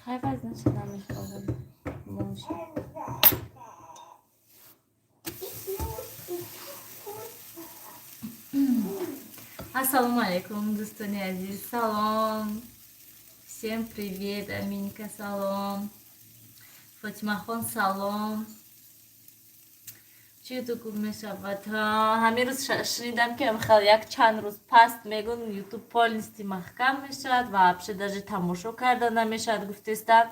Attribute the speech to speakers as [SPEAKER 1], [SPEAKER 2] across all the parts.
[SPEAKER 1] Хай, вазнаша намехоҳам. Моша. Ассалому алайкум, дӯстони азиз, салом. Всем привет, Аминка, салом. Фотимахон, салом. Чӣ ютуб мешавад? Ҳамин рӯз шунидам, ки хел як чанд рӯз паст мегӯн, ютуб полностью маҳкам мешавад ва вообще даже тамошо карда намешавад, гуфтестанд.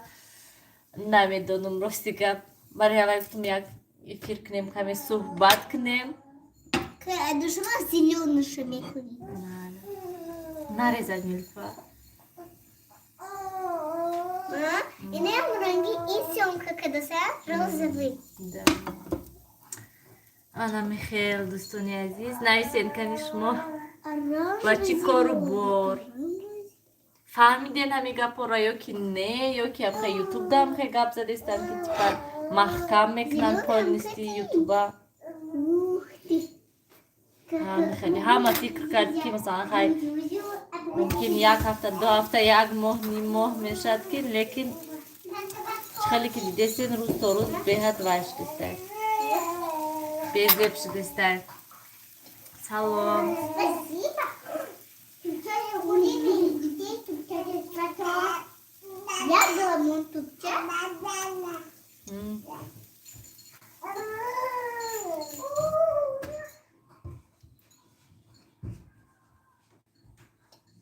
[SPEAKER 1] Намедонам, рости гап. Барои ҳавай гуфтам, як эфир кунем, каме суҳбат кунем.
[SPEAKER 2] Шумо зелёныша мекунӣ.
[SPEAKER 1] Нарезад, Нилфа.
[SPEAKER 2] Инам ранги ин съёмка кадаса, розовый.
[SPEAKER 1] Да. Ана михел, дӯстони азиз, нависен кани, шумо ва чӣ кору бор, фаҳмиден ҳами гапҳоро ё ки не, ё ки амхе ютуб да амхе гап задестам, ки типа маҳкам мекунанд полностью ютуба. Хеле ҳама фикр кард, ки масалан, хай, мумкин як ҳафта, 2 ҳафта, як моҳ, ним моҳ мешавад, ки лекин хеле ки дидесен, рӯз то рӯз беҳад вай шудестай, безеб шудестай. Салом.
[SPEAKER 2] Спасибо. Я думаю, тупча.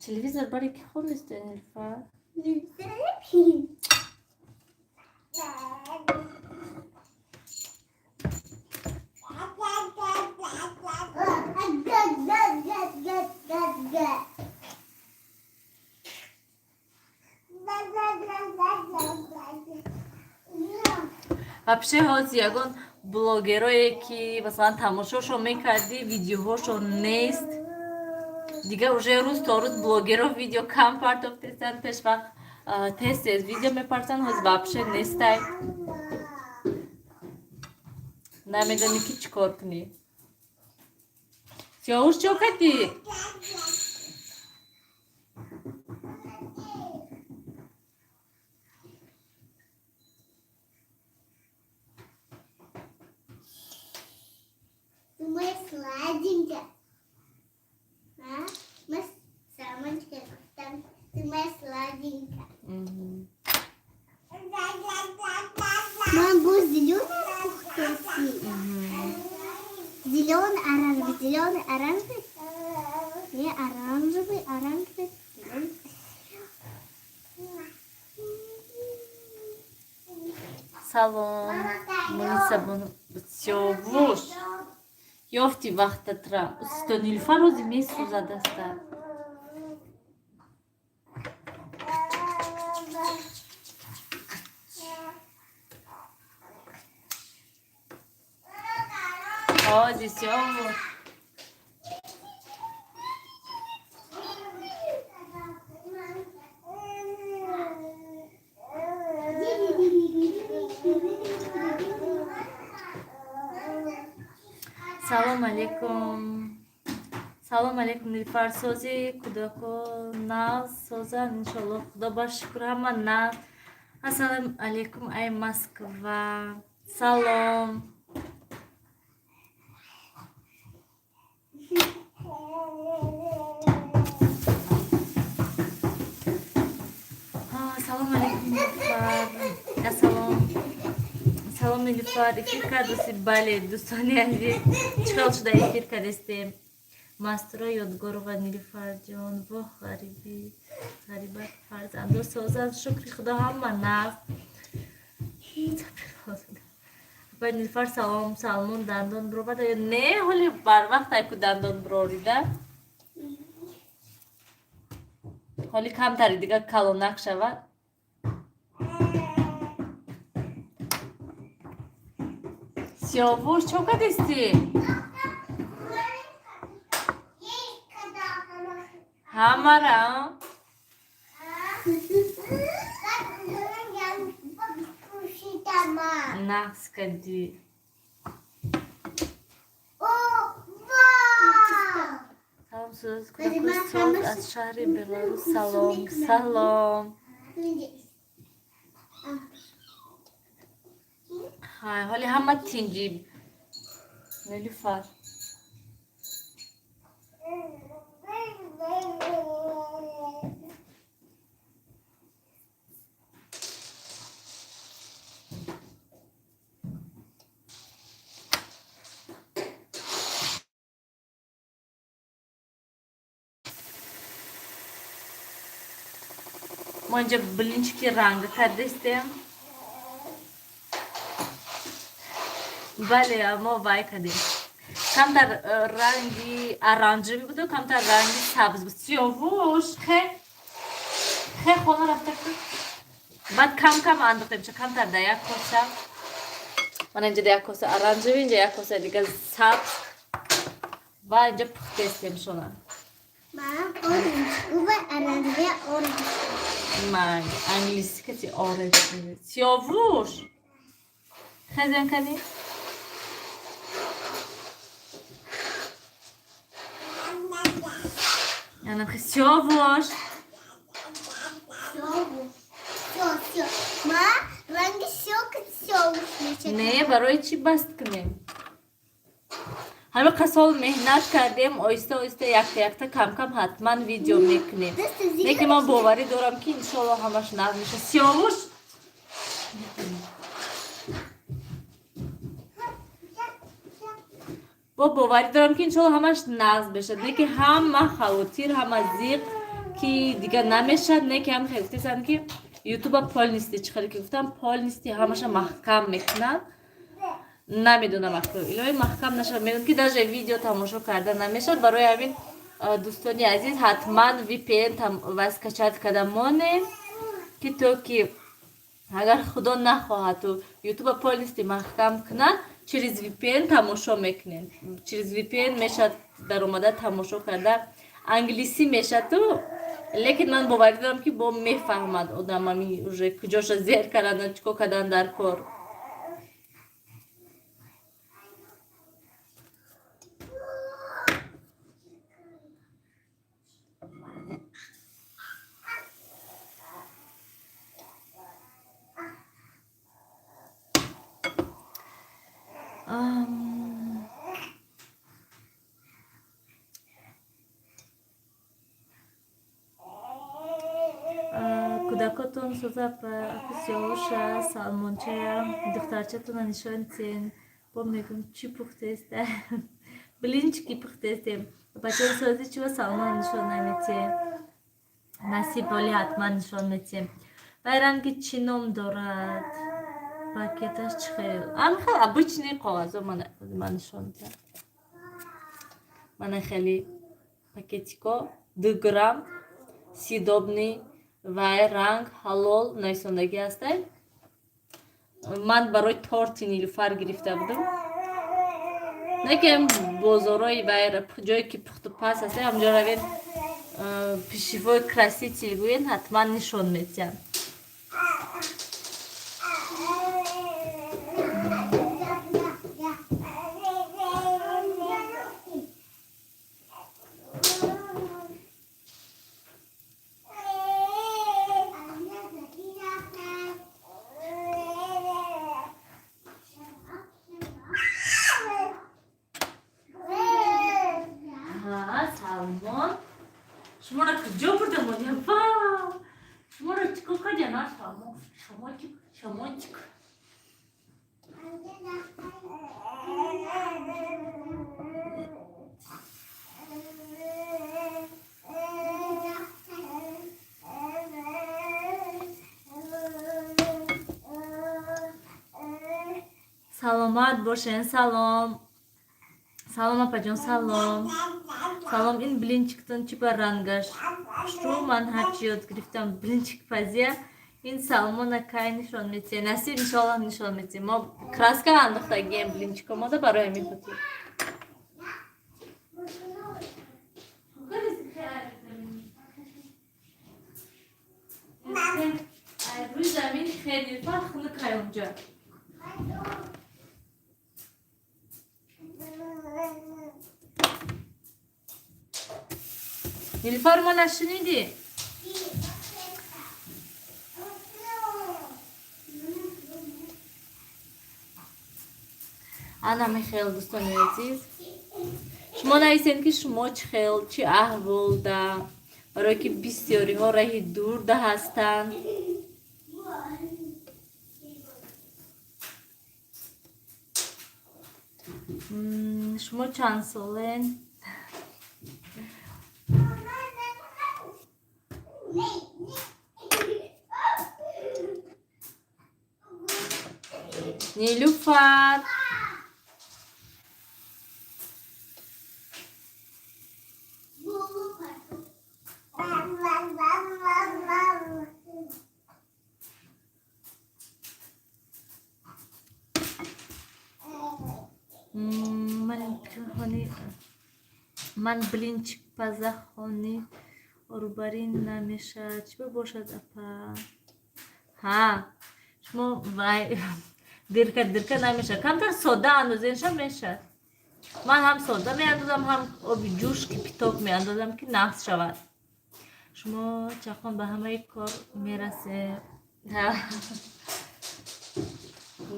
[SPEAKER 1] Телевизор бари ки хондисте, Нилфа?
[SPEAKER 2] Телевизор.
[SPEAKER 1] Вообще ҳозир ягон блогерое, ки масалан тамошошон мекардӣ, видеоҳошон нест. Дигар уже рӯз то рӯз блогеро видео кам партофтестанд. Пеш вақт тез тез видео мепартанд, ҳозир вообще нестай. Намедонӣ, ки чӣ кор кунӣ. Сиёвуш, чо кардӣ?
[SPEAKER 2] Ты моя сладенькая. А? Мы с Самонечкой там. Ты моя сладенькая. Могу зеленый. Зеленый, оранжевый, зеленый, оранжевый. Не оранжевый, оранжевый, зеленый.
[SPEAKER 1] Салом, Муниса. Сиёвуш, ёфти вақтатра? Усто Нилфа рӯзи месӯзад аста. Ҳози, Сиёвуш. Салом алейкум, салом алейкум, Нилфар. Сози, кӯдако нағз созанд, иншолло, худо ба шукр, ҳама нағз. Ассалому алейкум, ай Москва салом. Салом алейкум, Нилфар. Ассалом, салом, Нилфар. Эфир кардоси? Бале, дӯстони азиз, чӣ хел шуда, эфир кардестем. Мастура Ёдгорова, Нилфарҷон, воҳ, ғарибӣ, ғарибат. Фарзандо созанд, шукри худо, ҳама нағз. Ба Нилфар салом. Салмон дандон бировада ё не? Ҳоли барвақт айку дандон бирорида, ҳоли камтари дига калонак шавад. Сиёвуш, чо кардистӣ? Ҳамара? Нақс кардӣ. Салом, суз, кӯдаку соз, аз шаҳри Беларус салом, салом. Ҳоли ҳама тинҷи, Нелюфар. Мо инҷа блинчики ранг кардастем. Бале, мо вай кардем, камтар ранги оранжевый буду, камтар ранги сабз буд. Сиёвуш, хе хе, хона рафта. Баъд кам кам андохтем, ча камтар да як коса. Мана, инҷа да як коса оранжевый, инҷа як коса дига сабз ва инҷа пухтестем шона.
[SPEAKER 2] Мам, orange. Uva оранжевый, orange.
[SPEAKER 1] Ман англиси кати orange. Сиёвуш, хезен кардӣ? Сиёвуш.
[SPEAKER 2] Все, все. Ма, ранги сёк, все.
[SPEAKER 1] Не, барои чӣ баст кунем? Ҳама қасол меҳнат кардем, оҳиста оҳиста, якта якта, камкам ҳатман видео мекунем. Лекин ман боварӣ дорам, ки иншоалло ҳамаш нағз мешавад. Сиёвуш. Бо боварӣ дорам, ки иншоалло ҳамаш нағз мешавад. Не ки ҳама хавотир, ҳама зиқ, ки дигар намешавад. Не ки ҳам хел гуфтесанд, ки ютуба полностью, чӣ хеле ки гуфтам, полностью ҳамаша маҳкам мекунанд. Намедонам, акӯ илоҳи маҳкам нашавад. Медонам, ки даже видео тамошо карда намешавад. Барои ҳамин, дӯстони азиз, ҳатман VPN ва скачать карда монем, ки то ки агар худо нахоҳаду ютуба полностью маҳкам кунад, через VPN тамошо мекунем. Через VPN мешавад даромада тамошо карда, англисӣ мешаваду, лекин ман боварӣ дорам, ки бо мефаҳмад одам ами уже куҷоша зер кардан, чӣ кор кардан дар кор. Кӯдакотон соза, сиёвуша, салмончая, духтарчатона нишон тиен. Бо мегӯм, чӣ пухтеста? Блинчики пухтестем. Бачаи сози, чива салмон нишон наметием? Насиб, оли ҳатман нишон метиҳем. Вай ранги чӣ ном дорад? Пакеташ чӣ хел? Ам хел обычный коғазо. Ман нишон медиҳам. Мана, хеле пакетико, 2 грамм съедобный, вай ранг ҳалол нависондагӣ ҳастай. Ман барои торти Нилуфар гирифта будам. Не ки бозорҳои вайра, ҷое ки пухту пас ҳастай, ҳамҷо равед, пищевой краситель гӯед, ҳатман нишон медиҳам. Салмон шуморо куҷо бурда мондем? Вау, шуморо чӣ кор кардем? Салмон, шамончик, шамончик. Саломат бошен. Салом, салом, апаҷон, салом, салом. Ин блинчиктон чӣ ба рангаш хушрӯ? Ман ҳарчи ёд гирифтам блинчик пазия. Ин салмона кай нишон метиҳе? Насиб, иншоаллоҳ, нишон метиҳем. Мо краска андохтагием блинчик омода, барои ҳамин хотир. Рӯи замин хеле хунукай онҷа. Нилуфар, ма нашунидӣ? Ана михел, дӯстони азиз, шумо нависед, ки шумо чӣ хел, чӣ аҳволда, барое ки бисёриҳо раҳи дурда ҳастанд. Шумо чанд солен? Нилуфар. Ман блинчик паза хони орубарӣ намешавад. Чӣ бошад, апа? Ҳа, шумо вай дирка дирка намешавад, камтар сода андозенша, мешавад. Ман ҳам сода меандозам, ҳам оби ҷӯш, кипяток меандозам, ки нағз шавад. Шумо чахон ба ҳамаи кор мерасе,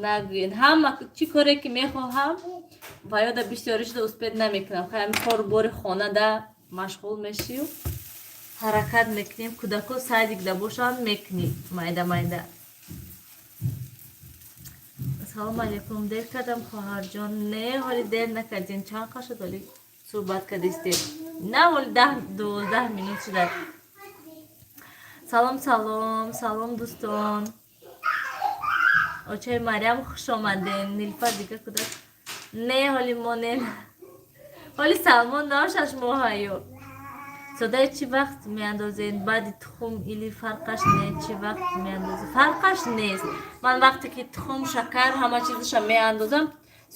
[SPEAKER 1] нагӯед. Ҳама чӣ коре ки мехоҳам ва ёда бисёришда успеть намекунам. Ҳами кору бори хонада машғул мешив, ҳаракат мекунем. Кӯдако садик да бошанд, мекунӣ майда майда. Салому алейкум, дер кардам, хоҳарҷон? Не, ҳоли дер накардем. Чанд қа шуд ҳоли суҳбат кардистем? На, ҳоли 10-12 минут шуда. Салом, салом, салом, дӯстон. Очаи Мариям, хуш омаден. Нилфар дига кӯдак не, ҳоли монен, ҳоли Салмон нав 6 моҳаю. Содаи чӣ вақт меандозен, баъди тухм или фарқаш не? Чӣ вақт меандозем, фарқаш нест. Ман вақте ки тухм, шакар, ҳама чизаша меандозам,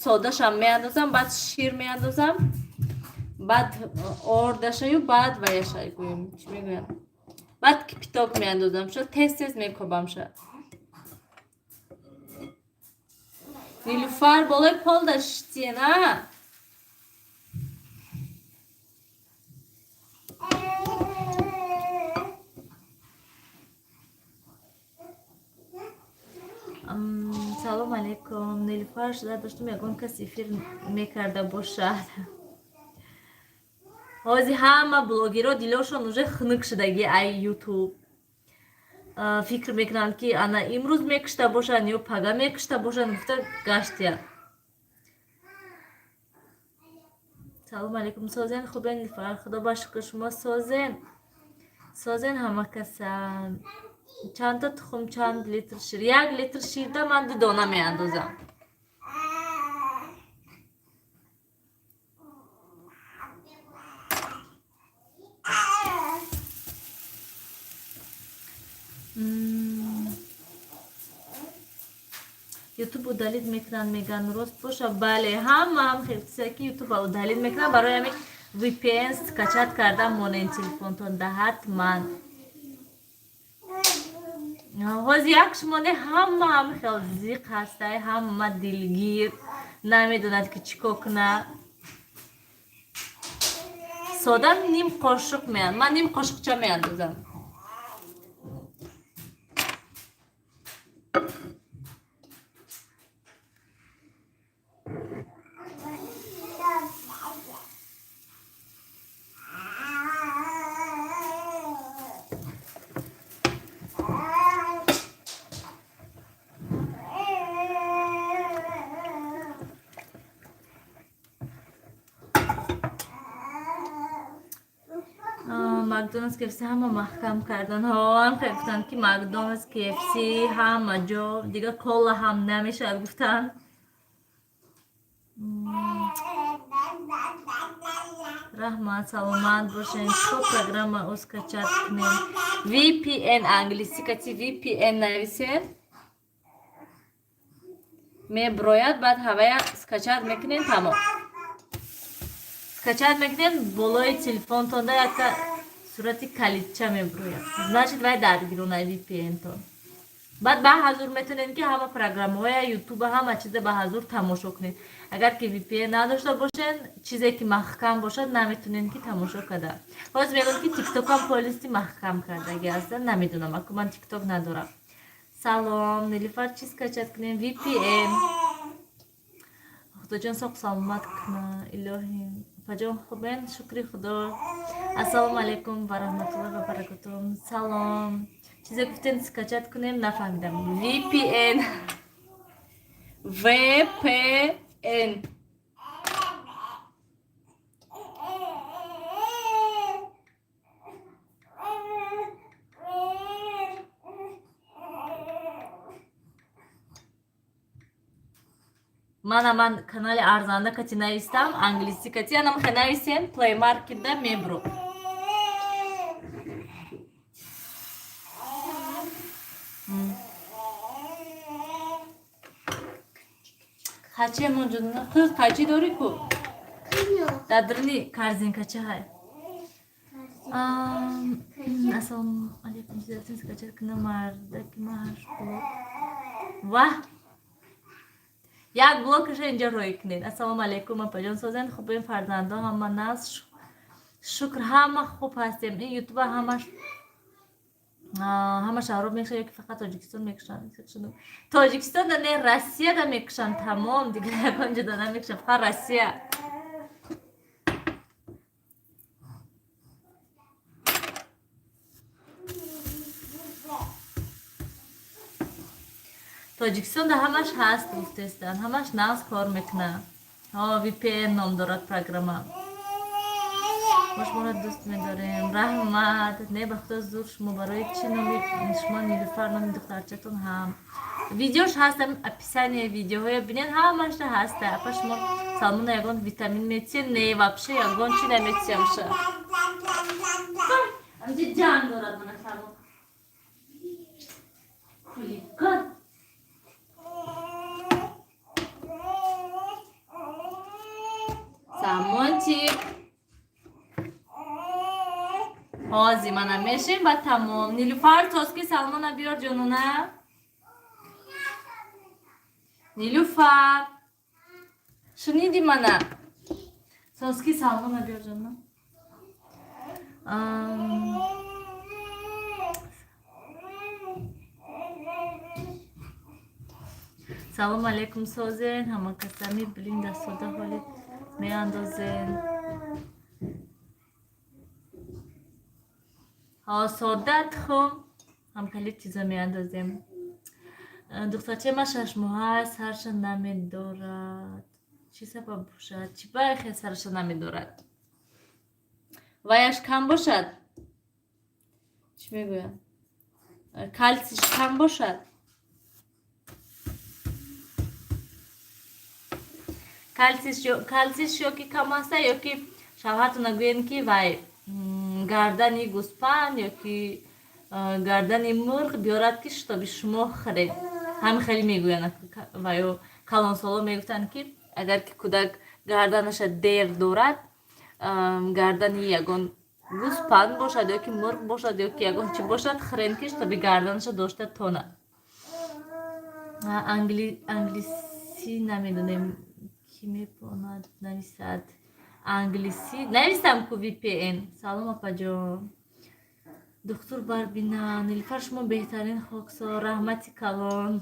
[SPEAKER 1] содашам меандозам, баъд шир меандозам, баъд ордашаю, баъд ваяша, гӯем, чӣ мегӯям, баъд кипяток меандозам, шо тез тез мекобам ша. Нилуфар, болои полда шитен, а? Салом алейкум, Нилуфар. Шуда доштум, ягон кас эфир мекарда бошад. Ҳозир ҳама блогеро дилошон уже хунук шудаги ай Ютуб. Фикр мекунанд, ки ана имрӯз мекушта бошанд ё пага мекушта бошанд, гуфта гаштия. Салому алейкум, созен, хубен, Нилуфар? Худо ба шукр, шумо созен? Созен ҳама касан. Чандта тухм, чанд литр шир? 1 литр ширда ман ду дона меандозам. Ютуб удалить мекунанд, меган, рост боша? Бале, ҳамаам хелчизе ки Ютуба удалить мекунанд. Барои ҳамин VPN скачать кардан монен телефонтон да ҳатман. Ҳозир як шумоне, ҳамаам хел зиқ ҳастай, ҳама дилгир, намедонад, ки чӣ кор кунад. Сода ним қошуқ меан, ман ним қошуқча меандозам. Макдоналдс, КФС ҳама маҳкам кардан. Ҳам гуфтанд, ки Макдоналдс, КФС, ҳама ҷо дига кола ҳам намешавад, гуфтанд. Раҳмат, саломат бошен. Чӣ программа скачать кунем? VPN, англиси кати VPN нависен, меброяд, баъд ҳавая скачать мекунен, тамом. Скачать мекунен, болои телефонтонда якта сурати калидча меброяд, значит, вай даргирона VPN-тон. Баъд ба ҳазур метавонед, ки ҳама программаҳоя, Ютуба, ҳама чиза ба ҳазур тамошо кунед. Агар ки VPN надошта бошен, чизе ки маҳкам бошад, наметавонед, ки тамошо карда. Ҳозир мегӯям, ки Тиктокам полностью маҳкам кардаги аста. Намедонам, аку ман Тикток надорам. Салом, Нилифар, чиз скачать кунем? VPN. Худоҷон соқ саломат куна, илоҳӣ. Апаҷон, хубен? Шукри Худо. Ассалому алайкум ва раҳматуллоҳи ва баракатуҳ. Салом. Чизе гуфтен, скачать кунем, нафаҳмидам. VPN, VPN. Мана, ман канали арзанда кати навистам, англиси кати анам хе нависем, Play Market-да мебро. Хачи монҷудна қиз, қайчи дорӣ ку? Дар даруни корзинкача ҳай. Ассалому алайкум. Скачать кунам, мардаки ма ҳашт блок. Ваҳ, як блокаша инҷо рӯй кунед. Ассалому алайкум, апаҷон, созен, хубем, фарзандо ҳама нас, шукр, ҳама хуб ҳастем. Ин ютуба ҳамаш ҳама шаҳрҳо мекушанд ё ки фақат Тоҷикистон мекушанд? Тоҷикистонда не, Россияда мекушанд, тамом, дигар ягон ҷода намекушанд, фақат Россия. Тоҷикистонда ҳамаш ҳаст гуфтестан, ҳамаш нағз кор мекунад. Ҳо, VPN ном дорад программа. Мо шуморо дӯст медорем, раҳмат. Не, ба Худо, зур. Шумо барои чӣ номи шумо Нилуфар, номи духтарчатон ҳам видеош ҳаст, описание видеоҳоя бинед, ҳамаша ҳаста. Апа, шумо Салмона ягон витамин метиҳед? Не, вообще ягон чи наметиҳамша. Амҷа ҷанг дорад, мана Салмон хулиган. Салмончик, ҳози мана мешем ба тамом. Нилуфар, тоски Салмона биёр, ҷонона. Нилуфар, шуниди? Мана соски Салмона биёр, ҷонона. Салому алейкум, созен ҳама касами. Блин, дастсода ҳоли меандозен. Ҳо, сода, тухм, ҳам хеле чизо меандозем. Духтарчаи ман 6 моҳа, сарша намедорад, чӣ сабаб бошад? Чӣ ба хел сараша намедорад? Ваяш кам бошад, чӣ мегӯянд, калсиш кам бошад. Калсиш ё ки кам аста, ё ки шавҳартона гӯем, ки вай гардани гӯспанд ё ки гардани мурғ биёрад, ки чтобы шумо хӯред. Ҳамин хеле мегӯянд, ваё калонсоло мегуфтанд, ки агар ки кӯдак гарданаша дер дорад, гардани ягон гӯспанд бошад ё ки мурғ бошад, ё ки ягон чӣ бошад, хӯрен, ки чтобы гарданаша дошта тонад. Англисӣ намедонем, кӣ мепонад нависад. Англисӣ нависам ку VPN. Салом, апаҷон, духтур барбина. Нилуфар, шумо беҳтарин хоксор, раҳмати калон.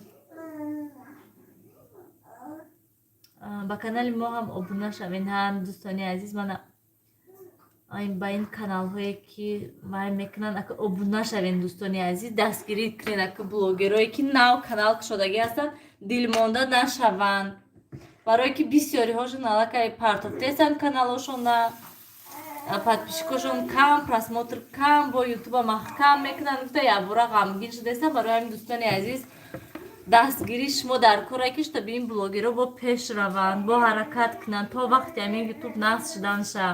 [SPEAKER 1] Ба канали мо ҳам обуна шавед, ҳам дӯстони азиз. Мана ба ин каналҳое ки вай мекунанд, ака, обуна шавед, дӯстони азиз, дастгирӣ кунед, ака, блогерое ки нав канал кушодагӣ ҳастанд, дилмонда нашаванд, барое ки бисёриҳошон аллакай партофтесанд каналҳошона, подписчикошон кам, просмотр кам, бо ютуба маҳкам мекунанд гуфта, якбора ғамгин шудастанд. Барои ҳамин, дӯстони азиз, дастгирии шумо дар коре, ки чтобы ин блогерҳо бо пеш раванд, бо ҳаракат кунанд, то вақте ҳамин ютуб нағз шуданша.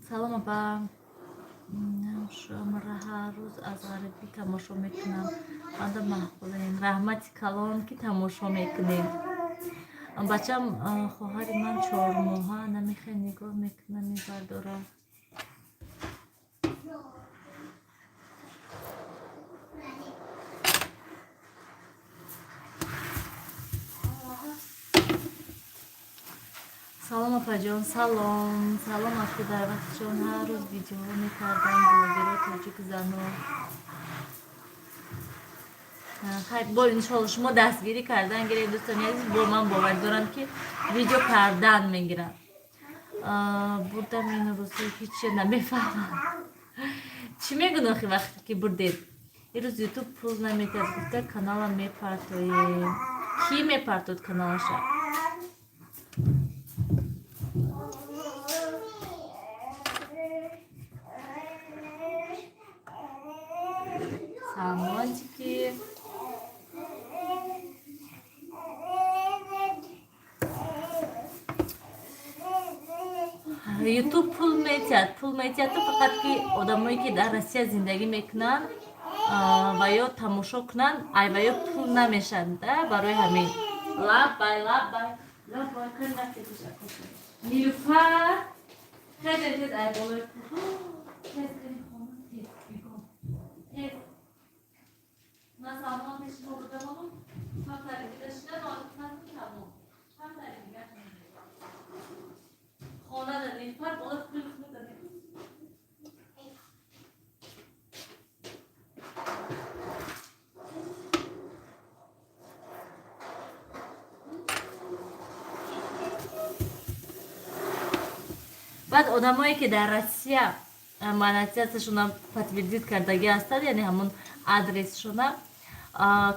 [SPEAKER 1] Салом, апа, шуморо ҳар рӯз аз ғарибӣ тамошо мекунам, манда маъқулем. Раҳмати калон, ки тамошо мекунем. Бачам, хоҳари ман 4 моҳа, намехел нигоҳ мекунам, мебардорам. Салом, апаҷон, салом, салом. Аки, дар вақтшон ҳар рӯз видеоҳо мекардам блогеро, тоҷик зано. Хайр, бо иншолло шумо дастгирӣ кардан гиред, дӯстони азиз. Бо ман бовар дорам, ки видео кардан мегирам. Бурдам, ин рӯзҳо ҳеч намефаҳмам, чӣ мегӯн. Охи, вақте ки бурдед, ирӯз Ютуб пул наметиҳад гуфта, канала мепартоем. Кӣ мепартод каналаша? Салмончики. Ютуб пул метиҳад, пул метиҳаду фақат ки одамое ки дар Россия зиндагӣ мекунанд ва ё тамошо кунанд, ай ва ё пул намешавад да. Барои ҳамин лаббай, лаббай, лаббай. Нилуфар, хеле тез ай болои тез, тез. Ман салмон пеши мо бурдамону камтари дига шина, тамом, камтари дига хона да Нилуфар болои пули хона. Баъд одамое ки дар Россия монетизатсияшона подтвердить кардагӣ ҳастанд, яъне ҳамун адресшона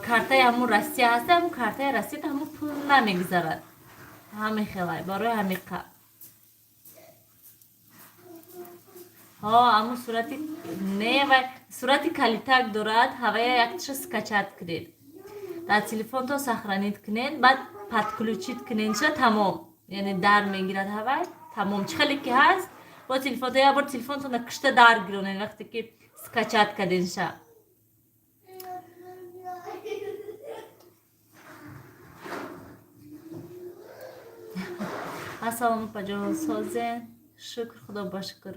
[SPEAKER 1] картаи ҳамун Россия ҳаста, ҳамун картаи Россия ҳамун пул намегузарад. Ҳамин хелай, барои ҳамиқа ҳо ҳамун сурати не, вай сурати калитак дорад. Ҳавая якташа скачать кунед, дар телефонто сохранить кунед, баъд подключить кунедша, тамом. Яъне дар мегирад ҳавай, тамом. Чӣ хеле ки ҳаст бо телефонто, як бор телефонтона кишта дар гиронед, вақте ки скачать карденша. Ассалому, апаҷон, созен? Шукр, худо ба шукр.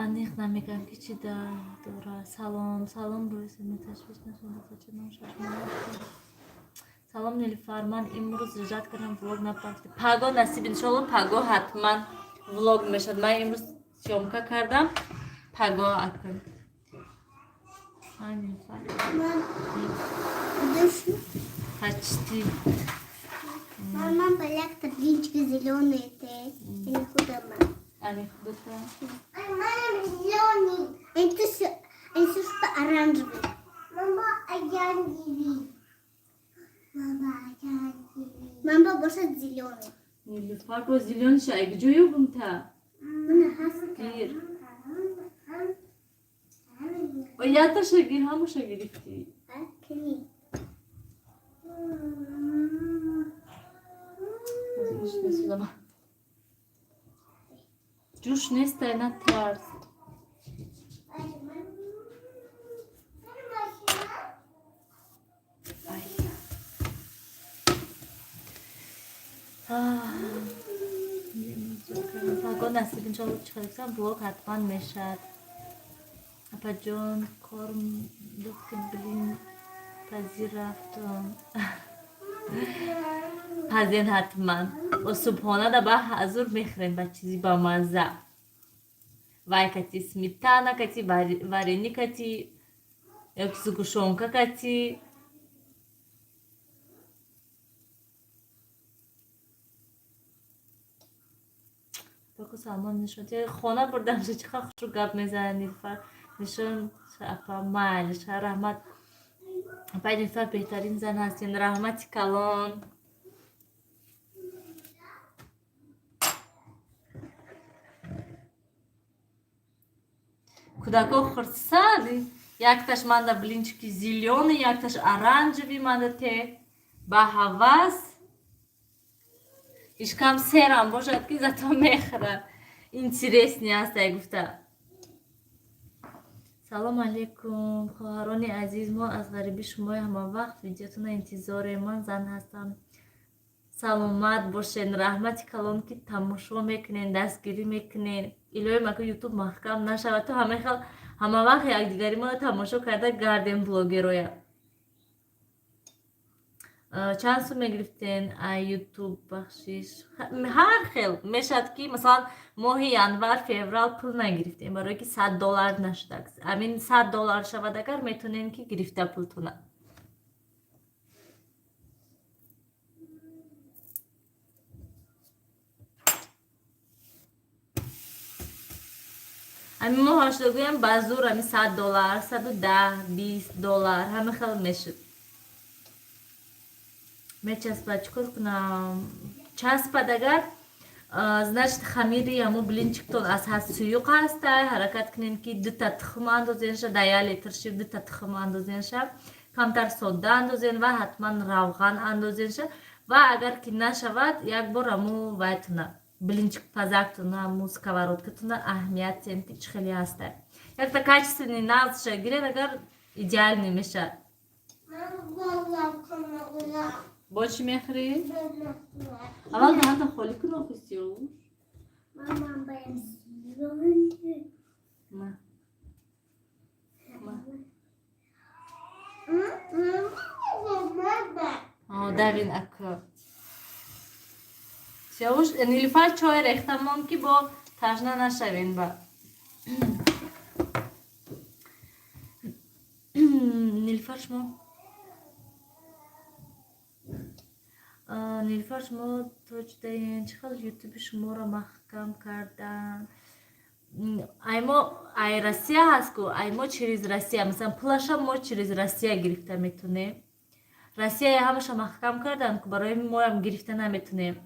[SPEAKER 1] Аниқ намегӯям, ки чӣ дорад. Салом, салом, рӯи ташвиш. Салом, Нилуфар, ман имрӯз ждать кардам, влог напартӣ. Паго насиб, иншолло, паго ҳатман влог мешавад. Ман имрӯз съёмка кардам, паго акн. Нилуфар. Почти.
[SPEAKER 2] Мама, поляк, блинчики зеленые, ты. Они худома.
[SPEAKER 1] Они худота.
[SPEAKER 2] Мама, зеленый. Они все что оранжевый. Мама, а я не вижу. Мама, а я не вижу. Мама, больше зеленый.
[SPEAKER 1] Нилуфар, бо зеленый ша ай ёбум та? Гир. Яташа гир, ҳамаша гирифтӣ.
[SPEAKER 2] Кни.
[SPEAKER 1] Ҷӯш нестай, натарс. Ай. Паго насиб, иншолло, чӣ влог ҳатман мешавад. Апаҷон, корм духти, блин пазӣ рафтум. Пазен ҳатман. Бо субҳона да ба ҳазур мехӯрем, ба чизи бамазза. Вай кати сметана кати, варенье кати, ёки сгущёнка кати. Баку салмон нишон. Хона бурдам, чӣ қадр хушрӯ гап мезанад Нилуфар. Нишон апа, майлиш, раҳмат. Апай Нилуфар беҳтарин зан ҳастин. Раҳмати калон. Кӯдако хурсанд. Якташ манда блинчики зелёный, якташ оранжевый манда те. Ба ҳавас. Ишкам серам бошад, ки зато мехӯрад. Интересный ҳастай гуфта. Салом алейкум, хоҳарони азиз, мо аз ғарибӣ шумои ҳамавақт видеотона интизорем. Ман зан ҳастам. Саломат бошед, раҳмати калон, ки тамошо мекунед, дастгирӣ мекунед. Илоҳи маку Ютуб маҳкам нашавад, то ҳама хел ҳамавақт якдигаримонро тамошо карда гардем, блогероя. Чанд сум мегирифтен ай Ютуб, бахшиш? Ҳар хел мешавад, ки масалан моҳи январ, феврал пул нагирифтем, барое ки 100 доллар нашуда. Амин 100 доллар шавад агар, метонем ки гирифта пултона. Ҳамин моҳ шуда, гӯям, ба зур ами 100 доллар, 110, 20 доллар, ҳама хел мешуд. Мечаспад, чӣ кор кунам? Часпад агар, значит, хамири ҳамо блинчиктон аз ҳад суюқ ҳаста. Ҳаракат кунем, ки дута тухм андозенша. Дар 1 литр шир дута тухм андозенша, камтар сода андозен ва ҳатман равған андозенша. Ва агар ки нашавад, як бор ҳамо вайтуна, блинчик пазактуна, ҳамо сковородкатуна аҳамият тиҳем, ки чӣ хеле ҳаста. Якта качественный нағзша гирен агар, идеальный мешавад. Бо чӣ мехӯрӣ? Аввал даҳанта холӣ кун, охисиё.
[SPEAKER 2] Мама, зелёный.
[SPEAKER 1] Ма. Ма. Давин ака. Сиёвуш, Нилуфар чой рехтамон, ки бо ташна нашавен ба. Нилуфар, шумо, Нилуфар, шумо тоҷдаен, чӣ хел Ютуби шуморо маҳкам кардан? Аймо ай Россия ҳаст ку, аймо через Россия, масалан, пулаша мо через Россия гирифта метонем. Россия ҳамаша маҳкам кардан ку, барои моям гирифта наметонем.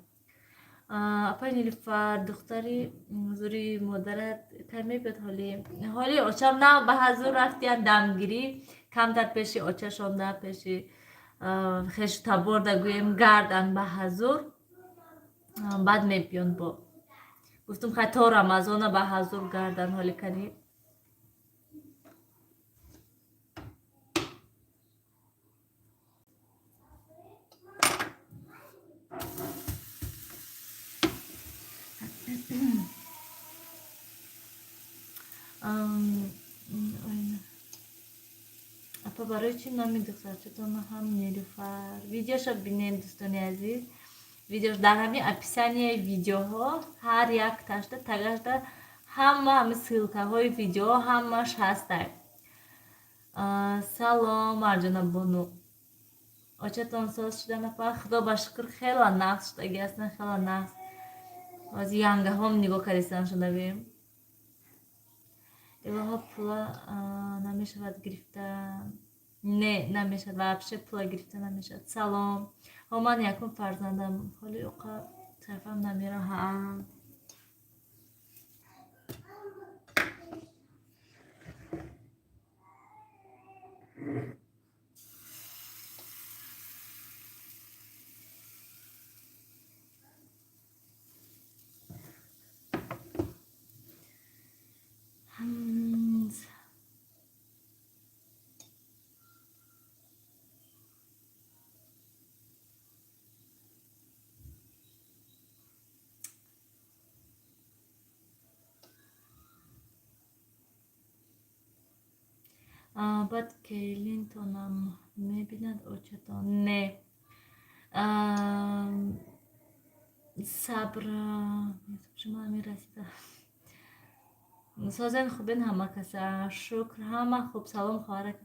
[SPEAKER 1] Апай Нилуфар, духтари ҳузури модарат кай мебиёд? Ҳоли очам нав ба ҳазур рафтиян дамгирӣ, камтар пеши очашонда, пеши хешу таборда, гӯем, гардан ба ҳазур, баъд мебиён. Бо гуфтум, хай, то Рамазона ба ҳазур гардан ҳоли кани. Апа, барои чӣ номи духтарчатон ҳам Нилуфар? Видеоша бинем, дӯстони азиз, видеош дар ҳамин описанияи видеоҳо, ҳар як ташта тагашда ҳама ҳами ссылкаҳои видеоҳо ҳамаш ҳастай. Салом, Марҷона бону. Очатон соз шудан, апа? Худо ба шукр, хела нағз шудаги ҳастан, хела нағз. Ҳозир янгаҳом нигоҳ кардистан шудавем. Илоҳо, пула намешавад гирифта? Не, намешавад, вообще пула гирифта намешавад. Салом. Ҳо, ман якум фарзандам, ҳоли оқа тарафам намераҳам. Баъд келинтонам мебинад очатон? Не, сабр, шумо мерасида. Созен, хубен ҳама каса? Шукр, ҳама хуб. Салом, хоҳарак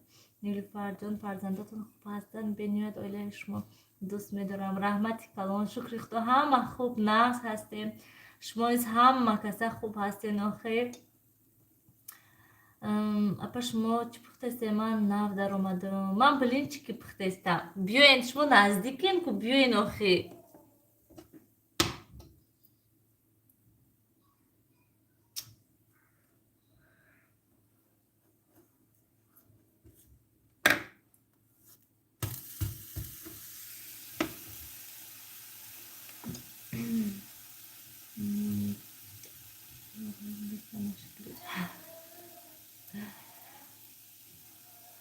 [SPEAKER 1] Нилуфарҷон, фарзандотон хуб ҳастанд? Бениҳоят оилаи шумо дӯст медорам. Раҳмати калон, шукри Худо, ҳама хуб, нағз ҳастем. Шумо низ ҳама каса хуб ҳастен охир. Апа, шумо чӣ пухтастед? Ман нав даромадам. Ман блинчики пухтастам. Биёен, шумо наздикем ку, биёен охир.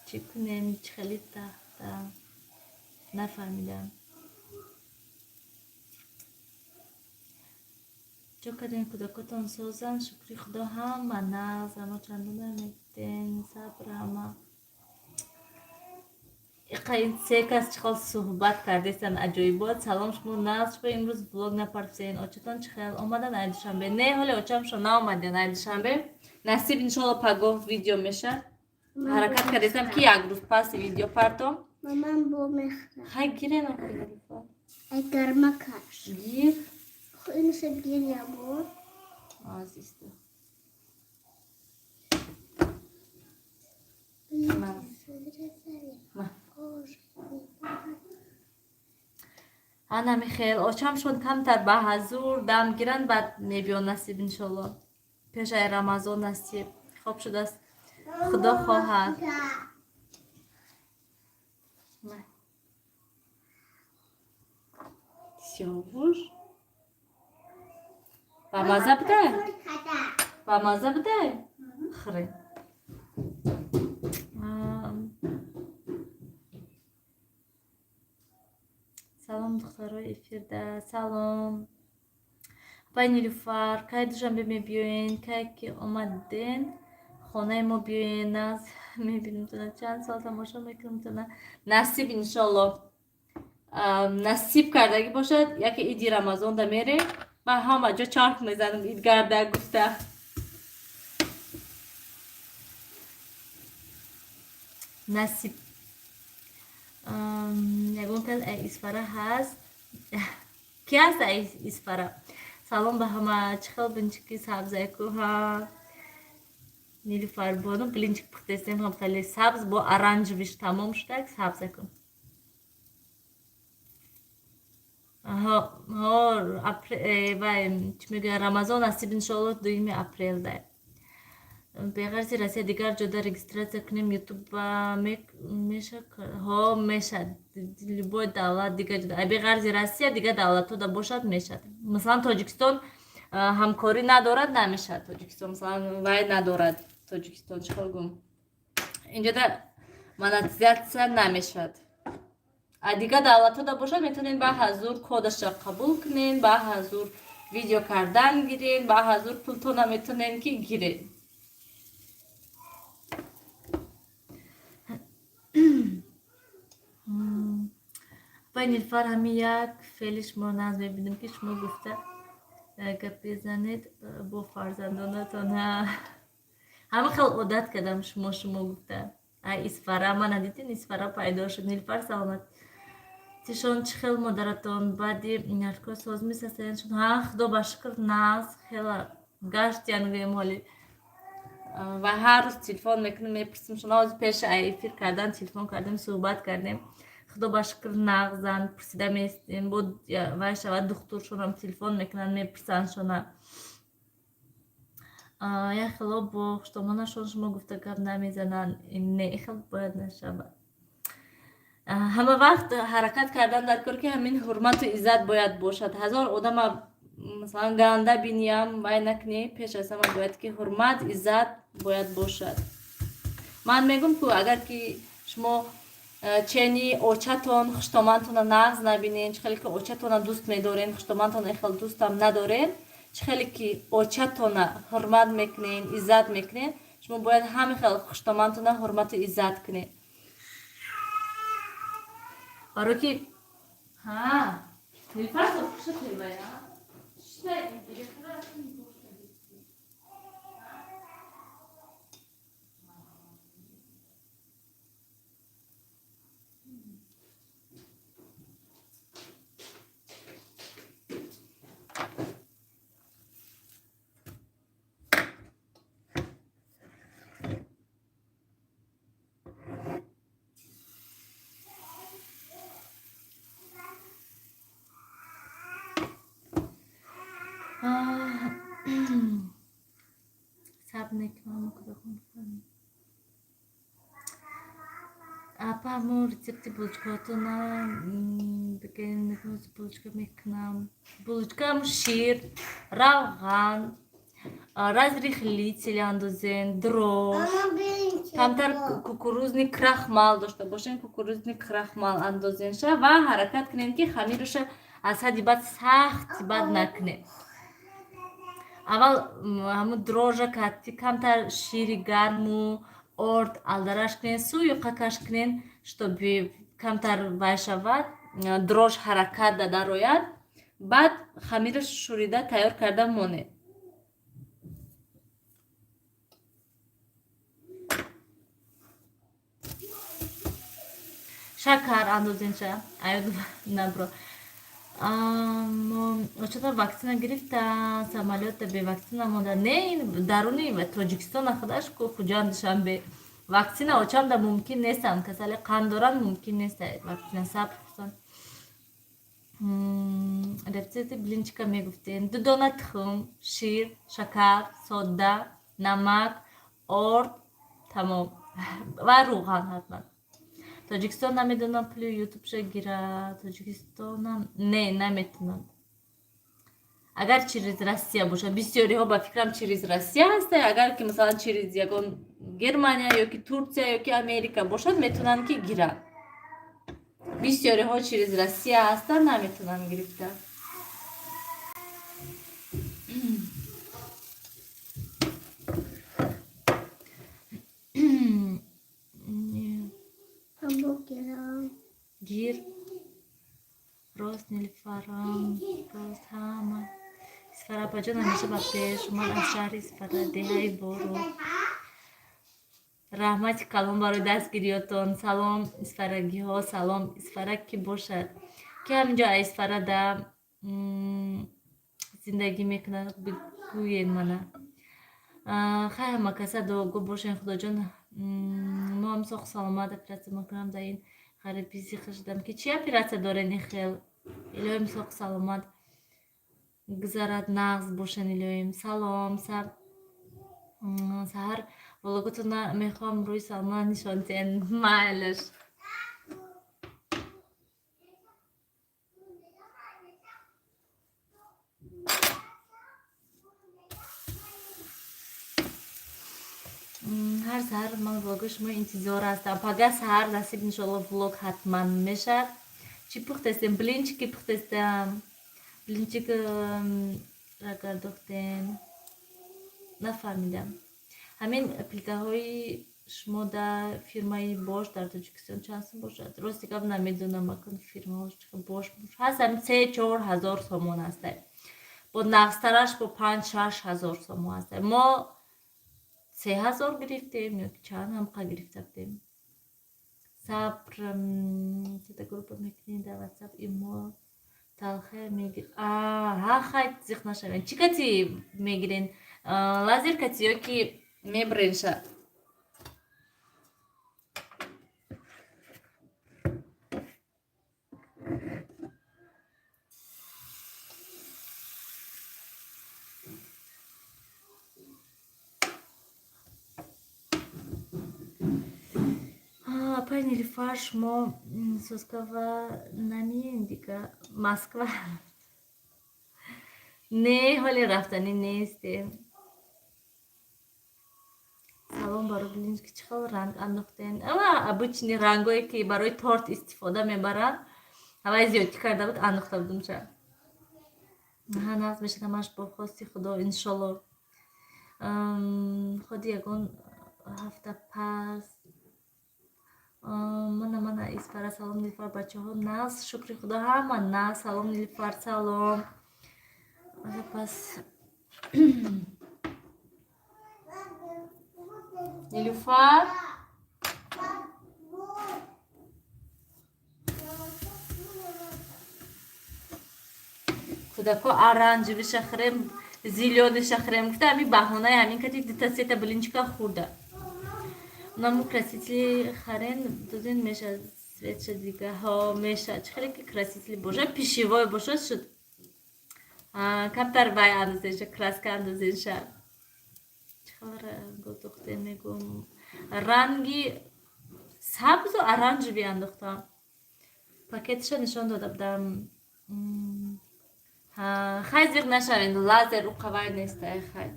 [SPEAKER 1] Чӣ кунем, чӣ хеле тахта, нафаҳмидам. Чо кардем, кӯдакотон созанд? Шукри Худо, ҳама нағз. Ама чандона мегуфтен, сабр, ҳама. Иқа ин се кас чӣ хел суҳбат кардестан, аҷоибот. Салом, шумо нағз? Шумо имрӯз влог напартофтен. Очатон чӣ хел, омадан ай Душанбе? Не, ҳоле очамшон наомаден ай Душанбе. Насиб, иншолло, пагоҳ видео мешад. Ҳаракат кардестам, ки як рӯз пас видео партом.
[SPEAKER 2] Маман бо мехра.
[SPEAKER 1] Хай, гирен.
[SPEAKER 2] Ай гармакаш.
[SPEAKER 1] Гир.
[SPEAKER 2] Инша гиря бо.
[SPEAKER 1] Азиз. Ма. Ана михел очамшон камтар ба ҳазур дам гиранд, баъд мебиён. Насиб, иншолло, пешаи Рамазон насиб хоб шудааст, Худо хоҳад. Ма. Сиёвуш ба мазза будай, ба мазза будай, хӯре. Салом, духтарои эфирда, салом. Апай Нилуфар, кай Душанбе мебиёен? Кай ки омаден, хонаи мо биёен, нағз мебинемтона, чанд сол тамошо мекунемтона. Насиб, иншолло, насиб кардагӣ бошад, яке иди Рамазонда мерем. Ман ҳама ҷо чарх мезанам, идгарда гуфта. Насиб. Ягон кас Исфара ҳаст? Ки ҳаст Исфара? Салом ба ҳама. Чӣ хел блинчики сабзайку? Ҳа, Нилуфарбону, блинчик пухтестем, ҳам хеле сабз бо оранжевыйш тамом шудак, сабзаку. Вай, чӣ мегӯяд, Рамазон насиб, иншоалло, 2 апрелда. Беғарзи Россия дигар ҷода регистрация кунем ютуба меша? Ҳо, мешад, любой давлат, дигар ҷода, беғарзи Россия дигар давлатҳода бошад, мешад. Масалан, Тоҷикистон ҳамкорӣ надорад, намешад. Тоҷикистон, масалан, вай надорад, Тоҷикистон, чӣ хел гум, инҷода монетизация намешавад. А дигар давлатҳода бошад, метавонед ба ҳазур кодаша қабул кунен, ба ҳазур видео кардан гирен, ба ҳазур пултона метавонен ки гирен. Апай Нилуфар, ҳамин як феъли шуморо нағз мебинем, ки шумо гуфта гап безанед бо фарзандонатон. Ҳама хел одат кардам, шумо, шумо гуфта. Ай Исфара мана дидин, Исфара пайдо шуд. Нилуфар, саломат тишон чӣ хел, модаратон баъди наркоз соз месастаяншон? Ҳа, Худо ба шукр, нағз хела гаштиян, гӯем, ҳоли ва ҳар рӯз телефон мекунем, мепурсим шуно. Ҳозир пеши эфир кардан телефон кардем, суҳбат кардем. Худо ба шукр, нағзанд, пурсида местем. Бо вай шавад, духтуршонам телефон мекунанд, мепурсанд шона. Як хело бо хуштомонашон шумо гуфта гап намезананд. Не, хел бояд нашавад. Ҳама вақт ҳаракат кардан дар кор, ки ҳамин ҳурмату иззат бояд бошад. Ҳазор одама, масалан, ганда биниям, вай накунӣ, пеш аз ҳама бояд ки ҳурмат, иззат бояд бошад. Ман мегӯм, ку агар ки шумо чени очатон, хуштомантона нағз набинен, чӣ хеле ки очатона дӯст медорен, хуштомантона хел дӯстам надорен, чӣ хеле ки очатона ҳурмат мекунен, иззат мекунен, шумо бояд ҳамин хел хуштомантона ҳурмату иззат кунед. Барои ки ҳа Нилуфар. Сабр мекунам. Кудакон, апа, мо рецепти булочкаотона бигӯем. Булочка мекунам. Булочкам шир, равған, разрыхлитель андозен, дрожж, камтар кукурузный крахмал дошта бошен, кукурузный крахмал андозенша ва ҳаракат кунем, ки хамируша аз ҳадди бад сахт бад накунем. Аввал ҳамун дрожжа кати камтар шири гарму Орд алдараш кунен, суюқа каш кунен, чтобы камтар вай шавад, дрожж ҳаракат дарояд. Баъд хамираш шӯрида тайёр карда монед. Шакар андозенша, аёд набро. Очата ваксина гирифта, самолёта бе ваксина монда. Не, даруни Тоҷикистона худаш ку, Хуҷанд, Душанбе ваксина очамда мумкин нестанд, касали қанд доранд, мумкин нест ваксина. Сабр хусон. Рецепти блинчика мегуфтем: ду дона тухм, шир, шакар, сода, намак, орд, тамом, ва рӯған ҳатман. Тоҷикистон намедонам, пули ютубша гира. Тоҷикистонам не, наметунам, агар через Россия бошад. Бисёриҳо, ба фикрам, через Россия ҳаста. Агар ки, масалан, через ягон Германия ёки Турсия ёки Америка бошад, метавонанд ки гиранд. Бисёриҳо через Россия ҳастанд, наметавонанд гирифта. Гир рост, Нилфарам рост, ҳама. Исфара апаҷон, ҳамеша ба пеш. Ман аз шаҳри Исфара, деҳаи Боро. Раҳмати калон барои дастгириётон. Салом, исфарагиҳо, салом. Исфара кӣ бошад, ки ҳаминҷо Исфарада зиндагӣ мекунад, бигӯед мана. Хай, ҳама каса дуогӯ бошен. Худоҷон, мо ҳам соҳ саломат. Оператсия мекунам, дар ин ғарибӣ зиқ шудам, ки чӣ оператсия дорен ихел. Илоҳим, соҳ саломат гузарад, нағз бошен, илоҳим. Салом, саҳар влоготона мехоҳам, рӯи Салмона нишон диҳен. Майлаш. Ҳар саҳар ман влоги шумо интизор ҳастам. Пага саҳар насиб, иншоалло, влог ҳатман мешавад. Чӣ пухтестем? Блинчики пухтестам. Блинчик рагардохтем, нафаҳмидам. Ҳамин плитаҳои шумо дар фирмаи Бош дар Тоҷикистон чанд сум бошад? Рости гап, намедонам, акун фирмаҳош Бош ҳаст, ҳамин 3-4 ҳазор сомон ҳаста, бо нағзтараш бо 5-6 ҳазор сомон ҳаста. Мо 3 ҳазор гирифтем ё чанд ҳамқа гирифта будем. Сабр, чита группа мекунем дар Ватсап, имо талхе мегир. Ҳа, хай, зиқ нашавем. Чӣ кати мегирен, лазер кати ё ки мебренша? Апай Нилуфар, шумо соскава намеен дига Москва? Не, ҳоле рафтанӣ нестем. Салом, барои блинчики чӣ хел ранг андохтен? Ама обычный рангое, ки барои торт истифода мебаранд. Ҳавай зиёдтӣ карда буд, андохта будумша. Ҳа, нағз мешад ҳамаш бо хости Худо, иншолло. Худи ягон ҳафта пас. Мана, мана, Исфара. Салом, Нилуфар, бачаҳо нағз, шукри Худо, ҳама нағз. Салом, Нилуфар, салом. Пас, Нилуфар, кӯдако оранжевый ша хӯрем, зелёный ша хӯрем гуфта, ҳамин баҳонаи ҳамин кати дута сета блинчика хӯрда. Наму красители харен, дудин меша, цветша дига ҳо меша. Чӣ хеле ки красители боша, пищевой бошад, шуд, камтар вай андозеша, краска андозеша. Чӣ хел ранго духтем, мегум, ранги сабзу оранжевый андохтам. Пакетша нишон дода будам. Хай, зиқ нашавед, лазер уқавай нестай. Хай,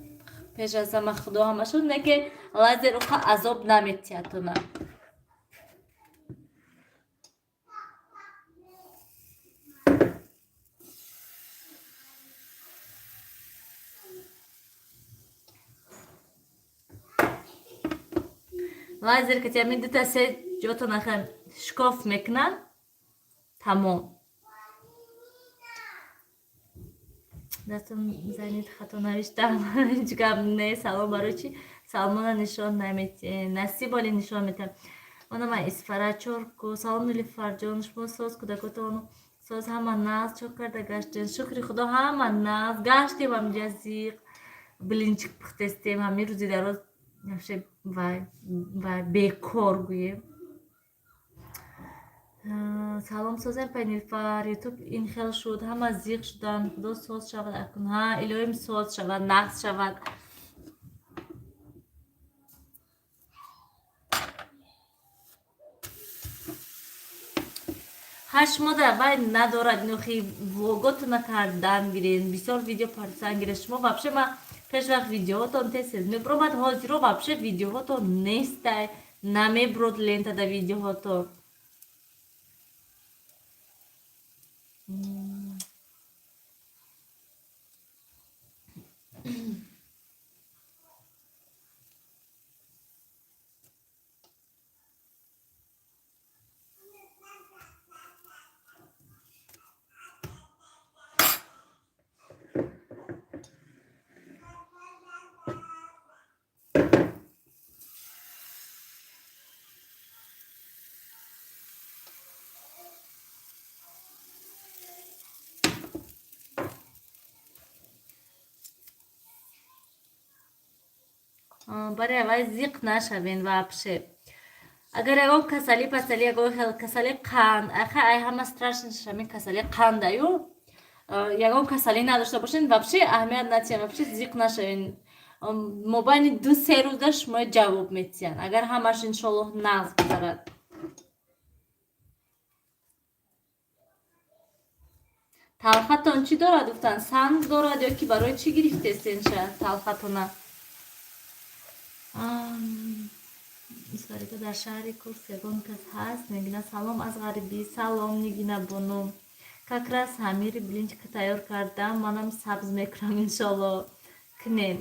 [SPEAKER 1] пеш аз ҳама Худо ҳама шуд, не ки лазер уқа азоб наметиҳад туна. Лазер кати ҳамин дута се ҷотон аха шикоф мекунанд, тамом. Дастам занид, хато навиштам, ҳеҷ гап не. Салом, барои чи Салмона нишон наметиҳед? Насиб, оли нишон метиҳам. Мана ман Исфара чорку. Салом, Нилуфарҷон, шумо соз, кӯдакотон соз, ҳама нағз? Чо карда гаштем? Шукри Худо, ҳама нағз. Гаштем ҳамҷа, зиқ блинчик пухтестем. Ҳамин рӯзи дароз вай бекор гӯем. Салом, созем, пай Нилфар. Ютуб ин хел шуд, ҳама зиқ шуданд. Худо соз шавад акун. Ҳа, илоҳим, соз шавад, нағз шавад. Ҳар шумо дар вай надорад, нохи влоготона кардан гирен, бисёр видео партисан гирен. Шумо вообще, ма пеш вақт видеоҳотон тез тез мебуромад, ҳозиро вообще видеоҳотон нестай, намебурод лентада видеоҳотон. Барои аввал зиқ нашавен вообще. Агар ягон касалӣ пасалӣ, ягон хел касали қанд, аха, ай ҳама страшный ҳамин касали қандаю, ягон касалӣ надошта бошен, вообще аҳамият натиҳен, вообще зиқ нашавен. Мобайни 2-3 рӯза шумо ҷавоб метиҳанд, агар ҳамаш иншоллоҳ нағз гузарад. Талхатон чӣ дорад, гуфтанд, санг дорад ё ки барои чӣ гирифтесенша талхатона? Исфарида, дар шаҳри Курск ягон кас ҳаст? Нигина, салом аз ғарибӣ. Салом, Нигина бону. Как раз ҳамири блинчика тайёр кардам, манам сабз мекунам, иншолло. Кунем.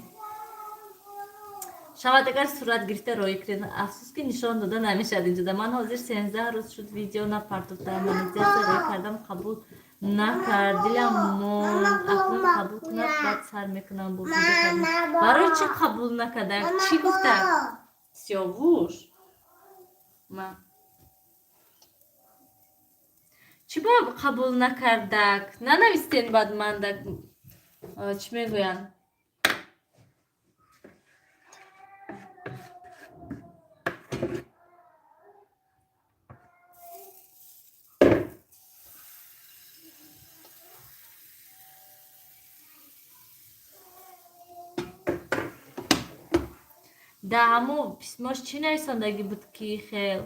[SPEAKER 1] Шавад, агар сурат гирифта роӣ кунед. Афсӯс, ки нишон дода намешавад инҷода. Ман ҳозир 13 рӯз шуд, видео напартофтам, монетизатсия роӣ кардам, қабул накард, дилам монд. Акнун қабул кунад, баъд сар мекунам бо видео кардан. Барои чӣ қабул накарда? Чӣ гуфта? Сиёвуш, ма чӣ ба қабул накардак? Нанавистен, баъд мандак чӣ мегӯянд? Да ҳамо письмош чӣ нависондагӣ буд, ки хел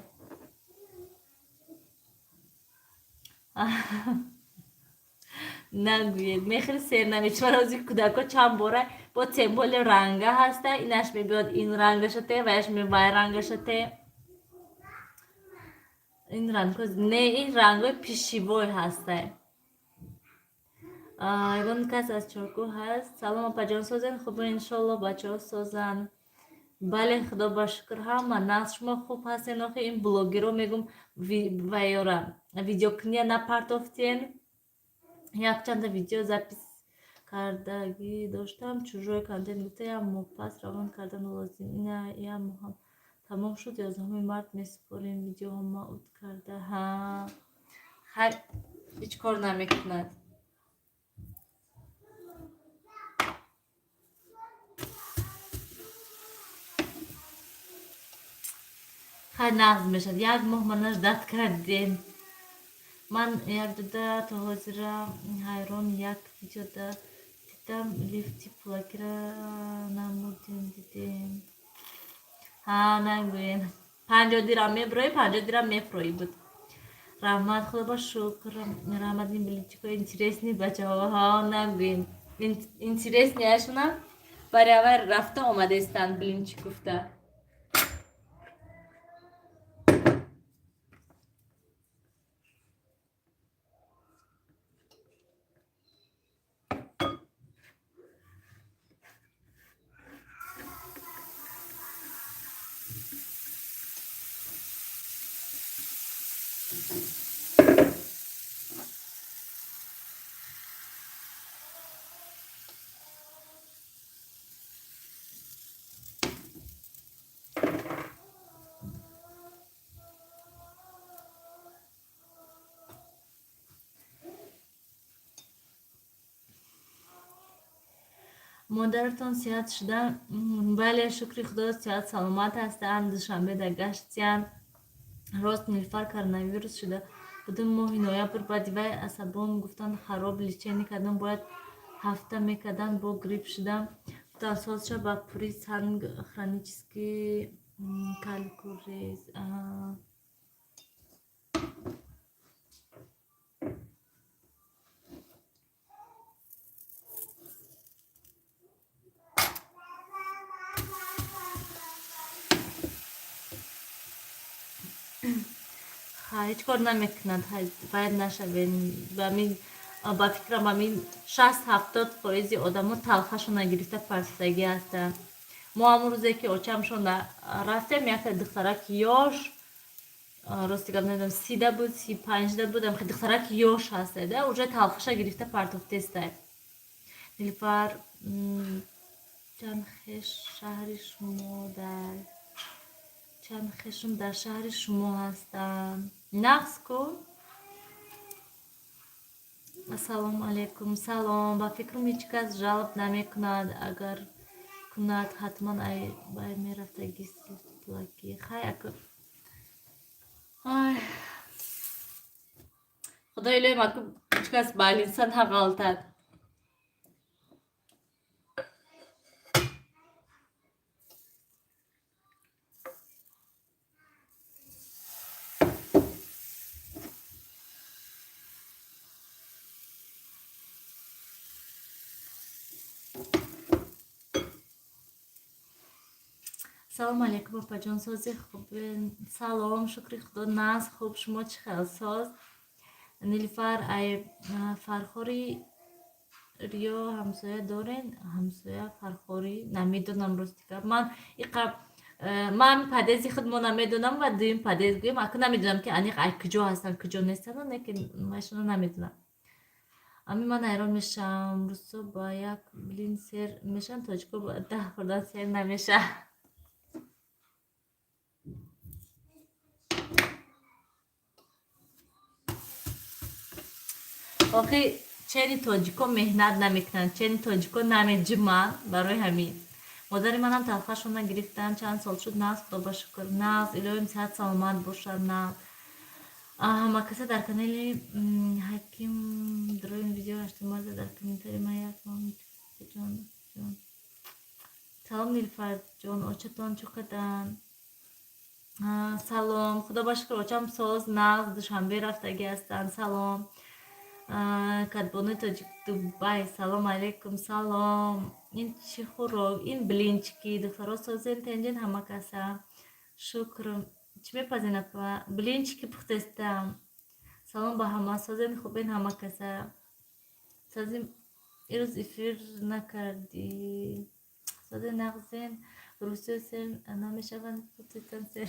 [SPEAKER 1] нагӯед, мехел сер намечвара. Ози кӯдако чанд бора бо темболи ранга ҳаста, инаш мебиёд, ин рангашате, ваяш вай рангашате, ин рангҳо не, ин рангҳои пищевой ҳаста. Ягон кас аз Чоркӯ ҳаст? Салом, апаҷон, созен, хубо, иншолло, бачаҳо созанд. Бале, худо ба шукр, ҳама нағз. Шумо хуб ҳастен? Охи ин блогеро мегум, вайёра видеокуния напартофтен. Якчанда видео запись кардагӣ доштам, чужой контент гуфта, як моҳ пас равон кардан лозим. Ина як моҳам тамом шуд, 11 март месупорем видеоҳома уд карда. Ҳа, хай, ҳеҷ кор намекунад. Хай, нағз мешавад. Як моҳ мана ждать кардем. Ман як дуда то ҳозира ҳайрон, як видеода дидам, лифти пулакира намудем, дидем. Ҳа, нагӯем, 50 дирам мебироӣ, 50 дирам мефурӯӣ буд. Раҳмат, худо ба шукр, раҳмат. Ин блинчикҳои интересный бачаҳо. Ҳа, нагӯем, интересный ашона бари аввал рафта омадаистанд, блинчик гуфта. Модаратон сиҳат шуда? Бале, шукри Худо, сиҳат саломат ҳастанд. Душанбе дар гаштиянд. Рост, Нилфар, коронавирус шуда будум моҳи ноябр, баъди вай асабом гуфтанд хароб, лечение кардам, бояд ҳафта мекарданд, бо грипп шудам. Гуфтанд соз ша ба пури санг, хронический калькулез. Ҳеҷ кор намекунад, бояд нашавен. Ба фикрам, ҳамин 60-70 фоизи одамо талхашона гирифта партофтагӣ ҳастанд. Мо ҳамон рӯзе ки очамшон рафтем, якта духтараки ёш, рости гап намедонам, 30-да буд, 35-да буд, духтараки ёш ҳастада, уже талхаша гирифта партофтестай. Нилфар, чанд хеш шаҳри шумо дар чанд хешум дар шаҳри шумо ҳастанд? Нағз ку. Ассалому алайкум. Салом. Ба фикрам, ҳеҷ кас жалоб намекунад, агар кунад, ҳатман бай мерафтагист пулакӣ. Хай, ай, худои илоҳим, аку ҳеҷ кас больница нағалтад. Салому алейкум, опаҷон, сози, хубен? Салом, шукри Худо, нағз, хуб. Шумо чӣ хел, соз? Нилфар, ай Фархори риё ҳамсоя дорен? Ҳамсоя Фархорӣ намедонам, рости гап. Ман иқа ман подъезд и худмо намедонам ва дуюм подъезд гӯем, аку намедонам, ки аниқ ай куҷо ҳастанд, куҷо нестанд, лекин машона намедонам. Ами ман ҳайрон мешавам, русо ба як блин сер мешаванд, тоҷико ба 10 хӯрдан сер намешаванд. Охи, чени тоҷико меҳнат намекунанд, чени тоҷико намеҷуманд, барои ҳамин. Модари манам талхашона гирифтан, чанд сол шуд, нағз, Худо ба шукр, нағз, илоҳим сиҳат саломат бошад, нағз. Ҳамакаса дар канали Ҳаким дроин видео 8 марта дар комментарий ма як ҷон. Салом, Нилфарҷон, очатон чӣ қадан? Салом, Худо ба шукр, очам соз, нағз, Душанбе рафтагӣ ҳастанд. Салом, кадбонуи тоҷик Дубай, салом алейкум. Салом. Ин чӣ хӯрок? Ин блинчики. Духтаро, созен, тенҷен, ҳама каса? Шукр. Чӣ мепазен, апа? Блинчики пухтестам. Салом ба ҳама, созен, хубен, ҳама каса? Созим, ирӯз эфир накардӣ. Созен, нағзен? Русиё сер намешаванд, путитан сер.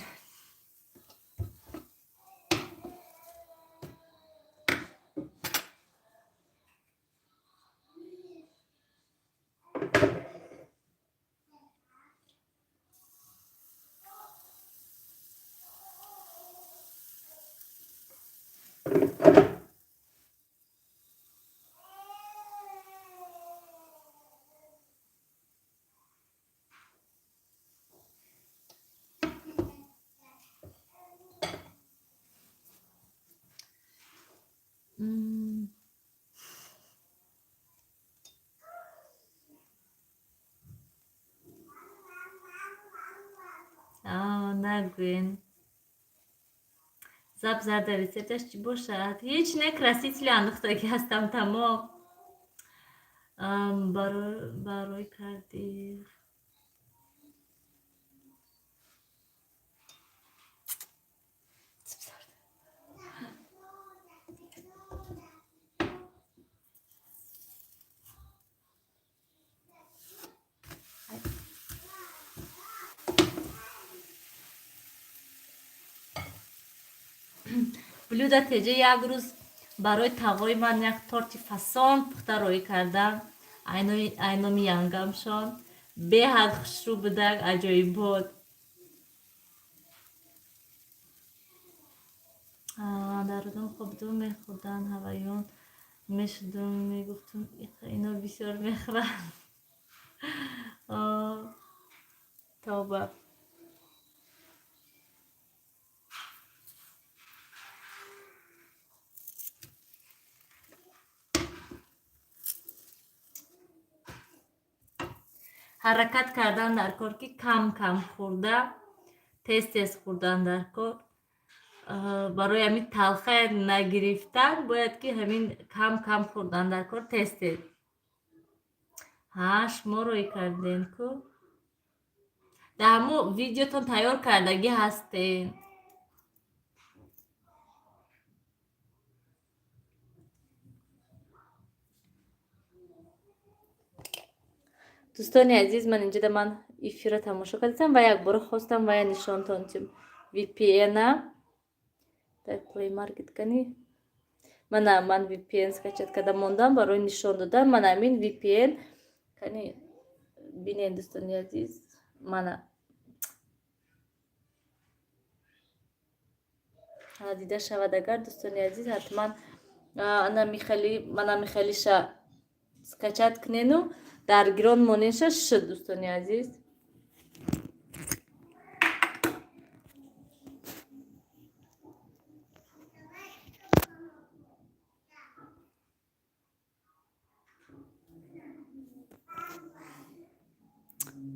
[SPEAKER 1] Нагӯен. Зап зарда рецепташ чӣ бошад? Ҳеҷ не, красители андохтагӣ ҳастам, тамом. Барои кардӣ. Блюда теҷа як рӯз барои тавои ман як торти фасон пухта роӣ кардам, айноми янгамшон беҳад хушрӯ будак, аҷоибот. Дар рӯзон хобидум, мехӯрдан ҳаваён мешудум, мегуфтум, ино бисёр мехӯранд. Тавба. Ҳаракат кардан дар кор, ки кам кам хӯрда, тез тез хӯрдан дар кор. Барои ҳамин талха нагирифтан бояд ки ҳамин кам кам хӯрдан дар кор, тез тез. Ҳа, шумо рӯй кардем ку, дар ҳамо видеотон тайёр кардагӣ ҳастем. Дӯстони азиз, ман инҷода ман эфирро тамошо кардам ва якбора хостам вая нишонтон тим VPN-а дар Play Market кани. Мана, ман VPN скачать карда мондам барои нишон додан. Мана ҳамин VPN кани, бинед, дӯстони азиз, мана дида шавад. Агар, дӯстони азиз, ҳатман ана михали, мана михалиша скачать кунену дар гирон монеша шуд, дӯстони азиз.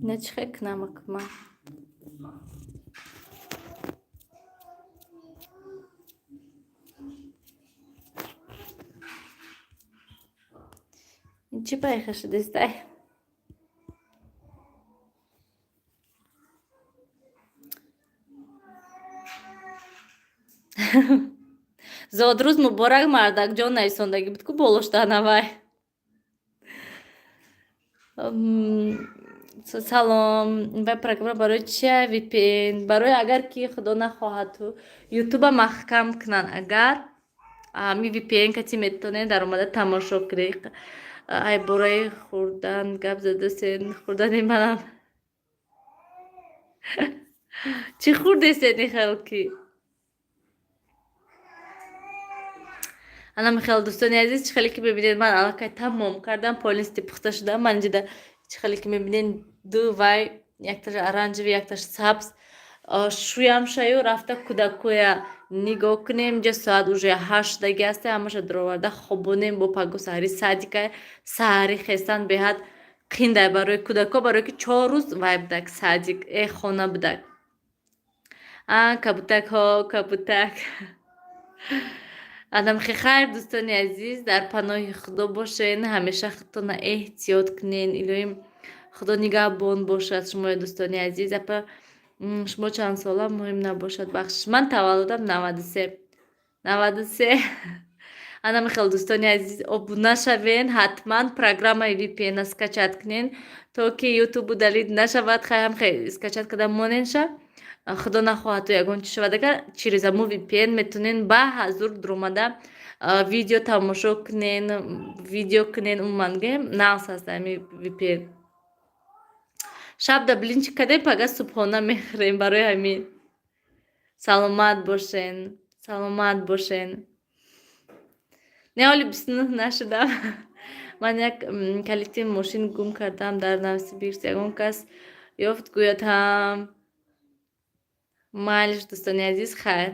[SPEAKER 1] Ина чӣ хел кунам ман? Ин чӣ байха шудистай? Зодрӯз муборак, мардакҷон, нависондагӣ буд ку болоштанавай. Салом, вай программа барои чия? VPN барои агар ки худо нахоҳад ту ютуба маҳкам кунанд, агар ҳами VPN кати метавонед даромада тамошо кунед. Ай бораи хӯрдан гап задасен, хӯрдани манам чӣ хӯрдесен ихел ки? Ана михел, дӯстони азиз, чӣ хеле ки мебинед, ман аллакай тамом кардам, полностью пухта шудам. Ман инҷода чӣ хеле ки мебинед, ду вай, якташ оранжевый, якташ сабз. Шӯям шаю рафта кӯдакоя нигоҳ кунем. Инҷа соат уже 8 шудаги аста, ҳамаша дуроварда хобонем, бо паго саҳари садика. Саҳари хестан беҳад қиндай барои кӯдако, барое ки 4 рӯз вай будак, садик хона будак. А кабутакҳо, кабутак. Анамхи хайр, дӯстони азиз, дар паноҳи худо бошен, ҳамеша худтона эҳтиёт кунен. Илоҳим худо нигаҳбон бошад шумоё, дӯстони азиз. Апа, шумо чанд сола? Муҳим набошад, бахшиш. Ман таваллудам 93, 93. Ана михел, дӯстони азиз, обуна шавен, ҳатман программаи VPN скачать кунен, то ки ютуб удалить нашавад. Хайам скачать карда моненша, худо нахоҳад то ягон чи шавад, агар через амо VPN метонен ба ҳазур дуромада видео тамошо кунен, видео кунен. Умуман гӯем, нағз ҳаст ами VPN. Шабда блинчик кардем, пага субҳона мехӯрем. Барои ҳамин саломат бошен, саломат бошен. Не, ҳоли 29 нашудам. Ман як калити мошин гум кардам дар Новосибирск, ягон кас ёфт, гӯяд. Ҳам майлиш, дӯстони азиз, хайр.